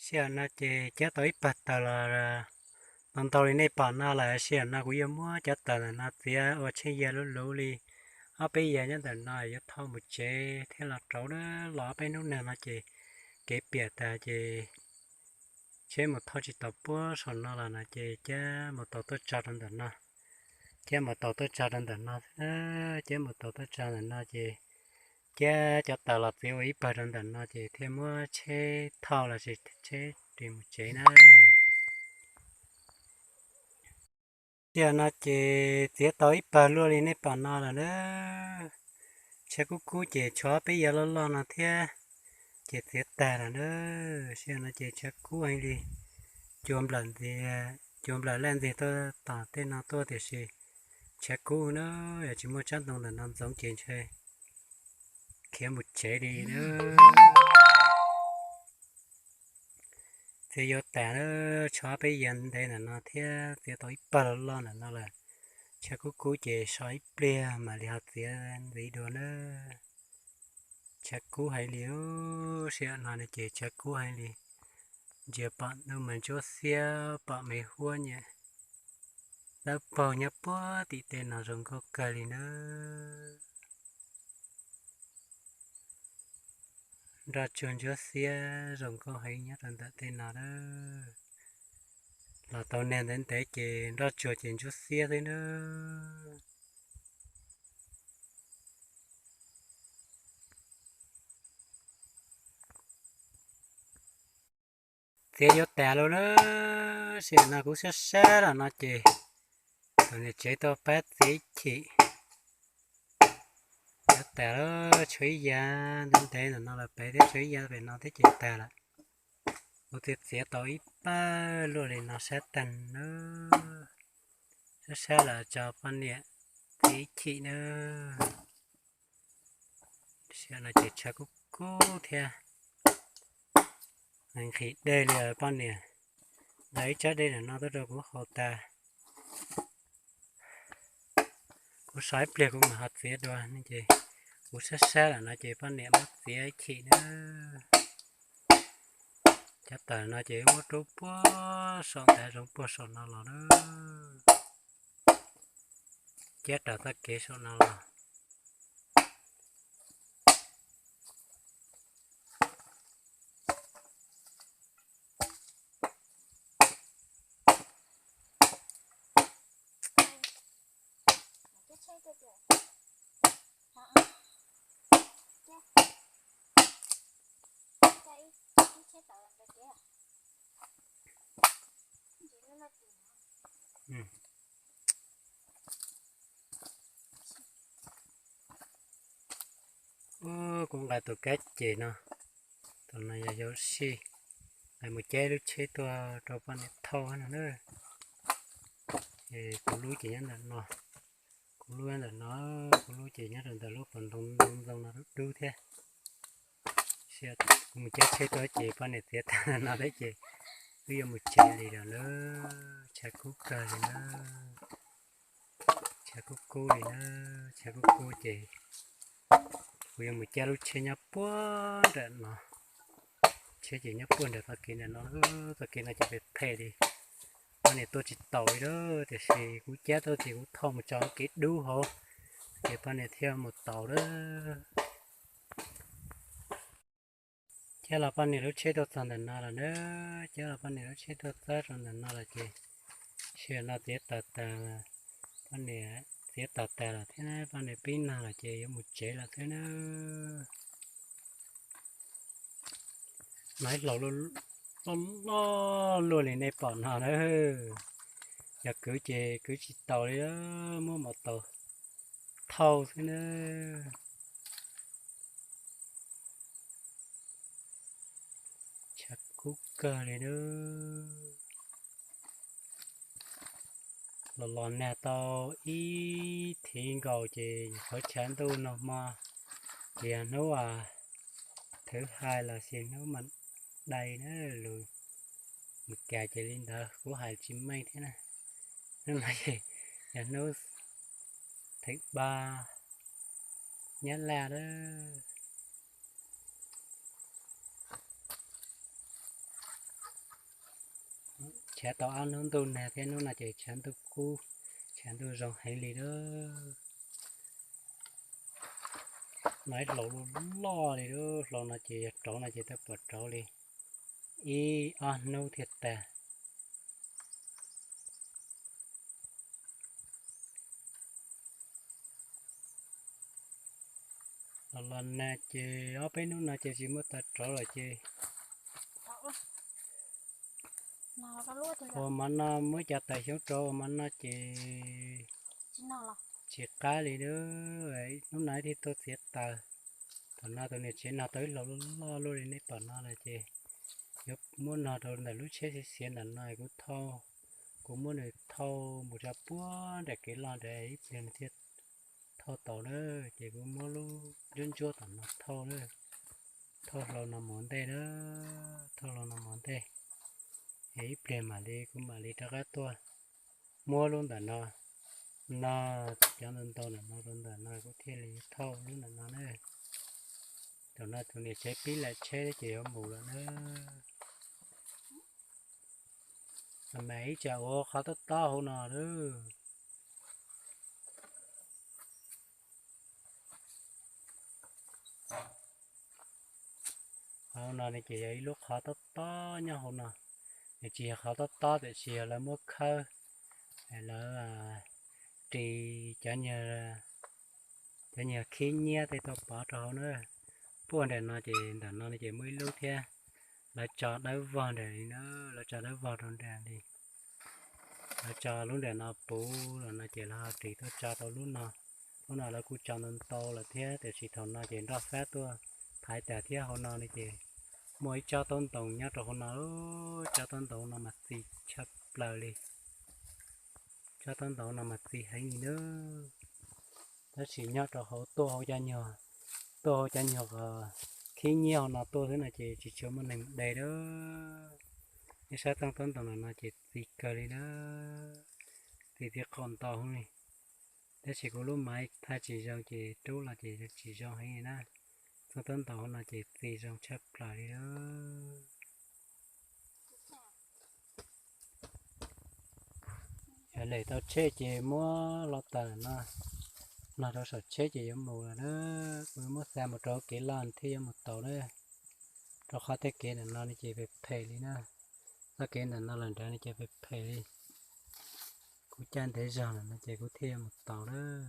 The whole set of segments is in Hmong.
Sij hawm no ces cab tau ib pawg taws los ntau ntau li nej pom no lawm. Sij hawm no kuv yuav muab cov taws ntawm no txiav ua tsheej ya luv luv li ob peb ya nyob ntawm no, yuav thauj mus tsev thiab los rauv los ob peb hnub neeg no ces kev piam tas ces tsheb mus thauj tsis tau puag saum no los no ces cab mus tau tuaj tso rau ntawm no. Cab mus tau tuaj tso rau ntawm no xwb, cab mus tau tuaj tso ntawm no ces cab cov taws los txiav ua ib pawg rau ntawm no ces thiaj muab tsheb thauj los sis tsheb ris mus tsev na. Sij hawm no ces txiav tau ib pawg luaj li nej pom no lawm na. Tshav kub kub ces tshuav peb yav loj loj no thiab ces txiav tag lawm na. Sij hawm no ces tshav kub heev li, cua nplawm ntxiag, cua nplawm laj ntxiag tuaj tom tej no tuaj tiam sis tshav kub na, yog tsis muaj tsob ntoo ntawm no ntxoov ces ntshe khiav mus tsev li na. Txiav yuav tas na, tshuav peb yav ntev ntawm no thiab txiav tau ib pawg loj loj ntawm no lawm. Tshav kub kub ces so ib pliag mam li ho txiav ntxiv dua na. Tshav kub heev li, sij hawm no ces tshav kub heev li. Ntsia pom ntuj mas ntsuab xiab, pom me huab nyem dawb paug nyob puag tim tej no zoo nkauj kawg li na. Nroj tsuag ntsuab xiab zoo nkauj heev nyob rau ntawm tej no na. Los tau niag ntev ntev ces nroj tsuag ces ntsuab xiab xwb na. Txiav yuav tas lawm na, sij hawm no kuv sab sab los no ces tus niam tsev tuaj pab txiav ib chim. Yuav tas lawm, tshuav ib yav ntev ntev ntawm no lawm pem thiab, tshuav ib yav pem no thiab ces tas lawm. Kuv twb txiav tau ib pawg luaj li no sab tag na, sab sab los tso poj niam txiav ib chim na. Sij hawm no ces tshav kub kub thiab, nqhis dej li os poj niam. Ntawd ib tsob dej ntawm no tuaj rau kuv haus tas. Kuv so ib pliag kuv mam ho txiav dua ne ces kuv sab sab lawm no ces poj niam muab txiav ib chim na. Cov tawm no ces muab rub puag saum ntav zoov puag saum no los na, cab raws txoj kev saum no los. Kuv nqa tus kab ces no, tus no yog yau sij, nqa mus cab lub tsheb tuaj rau poj niam thauj no na. Kuv lub ces nyob ntawm no, kuv lub ntawm no, kuv lub ces nyob rau ntawm lub pas ntoo ntoo ntoo no dub dub thiab. Kuv mus cab tsheb tuaj ces poj niam txiav tag no thiab ces wb yuav mus tsev li lawm na. Tshav kub kawg li na, tshav kub kub li na, tshav kub kub ces kuv yuav mus cab lub tsheb nyob puag nram no. Tsheb ces nyob puag nram txoj kev ntawm no, txoj kev no ces phem phem li, poj niam tuaj tsis taus li lawm, tiam sis kuv cab tuaj ces kuv thauj mus tso kev dub hauv, ces poj niam thiaj mus taus lawm. Cab los poj niam lub tsheb tuaj txog ntawm no lawm na, cab los poj niam lub tsheb tuaj txog rau ntawm no lawm ces sij hawm no txiav taws tas, poj niam txiav taws tas lawm thiab, poj niam pib nag lawm ces yuav mus tsev lawm thiab na. No ib hlau loj loj luaj li nej pom no na, yog kwv ces kwv tsis taus li, muab mos taus thauj xwb na. Tshav kub kawg li na. Los los nag tau ib thiv nkaus ces nyuam qhuav tshav ntuj nag hmo, ces yog hnub thwv hais los sis hnub mas dai na, lus Meskas ces li ntawd kuv hais tsis meej thiab na. Hnub no yog hnub thwv ba Nyab Laj lawm. cav tau ob hnub ntuj nag thiab hnub no ces tshav ntuj kub, tshav ntuj zoo heev li lawm. No ib hlau loj loj li lawm, hlau no ces yog rauv no ces twb pom rauv li ib ob hnub thiaj tag. Los los nag ces ob peb hnub no ces tsis muaj tag rauv lawm ces ua mov noj, muab cov tais xyoob rau ua mov noj ces tsis qab li lawm. Hnub no thiaj tuaj txiav taws. Thaum no tus niam tsev nog tau ib hlau loj loj luaj li nej pom no lawm ces yuav muab nog rau ntawm lub tsheb xiav xiav ntawm no kuv thauj, kuv muab nws thauj mus rau puag nram kev loj nrad ib pliag nws thiaj thauj tau na. Ces kuv muab lub ntsuab ntsuab tom no thauj na, thauj hlau no mus ua ntej na, thauj hlau no mus ua ntej. Es ib pliag mam li kuv mam li rov qab tuaj muab lub ntawm no, no, cov ntau ntau ntawm no rau ntawm no kuv thiaj li thauj lub ntawm no na. Thaum no tus niam tsev pib lam tsheb ces yuav mus lawm na. Mas ib tsam ua qhov tob tob hauv no lawm. Hauv no ne ces yog ib lub qhov tob tob nyob hauv no. Nws tsis yog qhov tob tob tiam sis yog lawv muab khawb, lawv ris cov, cov nyuag khib nyiab tej tuaj pov rau hauv na. Puag nram no ces ntawm no ces muaj ib lub thiab, lawv tso dawb vog nram li na, lawv tso dawb vog rau nram li. Lawv tso lub nram no puv los no ces lawv ho ris tuaj tso rau lub no. Lub no lawv kuj tso ntau ntau lawm thiab tiam sis thaum no ces nroj fab tuaj thaiv tas thiab. Hauv no ne ces muaj ib tsob taub ntoos nyob rau hauv no, tsob taub ntoos no mas txi tshaj plaws li. Tsob taub ntoos no mas txi heev li nawb. Tab sis nyob rau hauv tuaj hauv cov nyuag, tuaj hauv cov nyuag khib nyiab hauv no tuaj xwb no ces tsis tshua muaj neeg de lawm. Nej saib tsob taub ntoos no ces txi kawg li na, txi tib qaum ntau li. Tab sis kuv lub maiv thaij tsis zoo ces rub los ces tsis zoo heev li na. Tsob taub ntoos no ces txi zoo tshaj plaws li lawm. Yog lem tau tsheb ces muab hlau taws no, no rau saum tsheb ces yuav mus lawm na. Kuv muab xa mus rau kev loj thiaj yuav mus tau na, rau qhov tej kev ntawm no ne ces phem phem li na. Txoj kev ntawm no los nrad ne ces phem phem li. Kuv caij ntev zog lawm no ces kuv thiaj yuav mus tau lawm.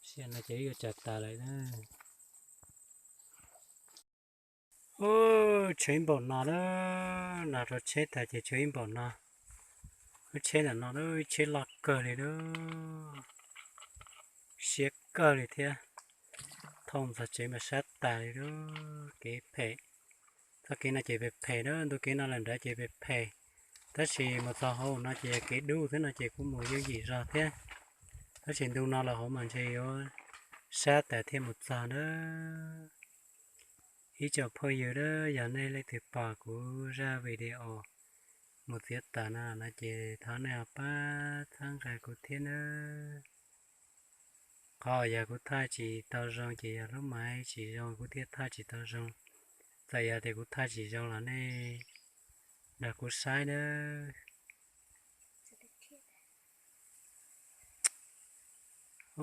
Sim no ces yuav tsam tas lawm na. Ub, tshuav ib npaum no lawm, no rau tsheb tas ces tshuav ib npaum no. Lub tsheb ntawm no lub tsheb loj kawg li lawm, siab kawg li thiab. Thauj ntxog tsev mas sab tas li lawm, kev phem. Txoj kev no ces phem phem na, ntu kev no lawm nrad ces phem phem. Tab sis mus txog hauv no ces kev dub xwb no ces kuj mus yooj yim zog thiab. Tab sis ntu no los hauv mas ntshe yuav sab tas thiaj mus txog na. Ib tsoom phooj ywg, yog nej leej twg pom kuv zaj video mus txiav taws no no ces thov nej ho pab txhawb nqa kuv thiab nawb. Qhov yog kuv thaij tsis tau zoo ces yog lub maiv tsis zoo kuv thiaj thaij tsis tau zoo. Txawm yog tias kuv thaij tsis zoo los nej nrog kuv saib nawb.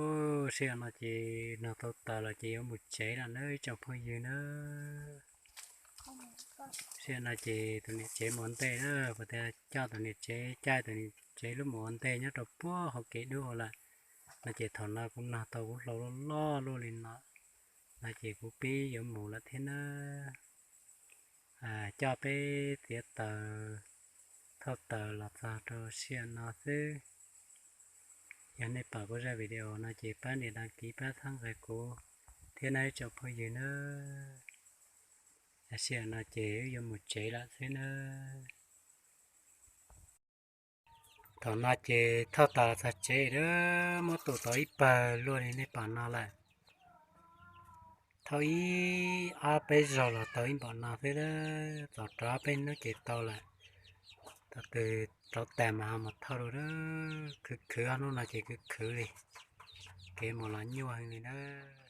Ub, sij hawm no ces nag tau taws los ces yuav mus tsev lawm nawb ib tsoom phooj ywg nawb. Sij hawm no ces tus niam tsev mus ua ntej na, puas tias coj tus niam tsev, caij tus niam tsev lub mus ua ntej nyob rau puag hauv kev dub hauv lawm. No ces thaum no kuv nag tau kuv hlau loj loj luaj li no, no ces kuv pib yuav mus lawm thiab nawb. Coj peb txiav taws, thauj taws los txog rau sij hawm no xwb. Yog nej pom kuv zaj video no ces pab nias đăng ký pab txhawb nqa kuv thiab nawb ib tsoom phooj ywg nawb. Sij hawm no ces wb yuav mus tsev lawm xwb nawb. Thaum no ces thauj taws los txog tsev lawm, muab tu tau ib pawg luaj li nej pom no lawm. Thauj ib ob peb zaug los tau ib npaum no xwb, txaus rau ob peb hnub ces tau lawm. Thaum twg rauv tas mas ho mus thauj dua. Khwv khwv ob hnub no ces khwv khwv li. Kev mus los nyuaj heev li nawb.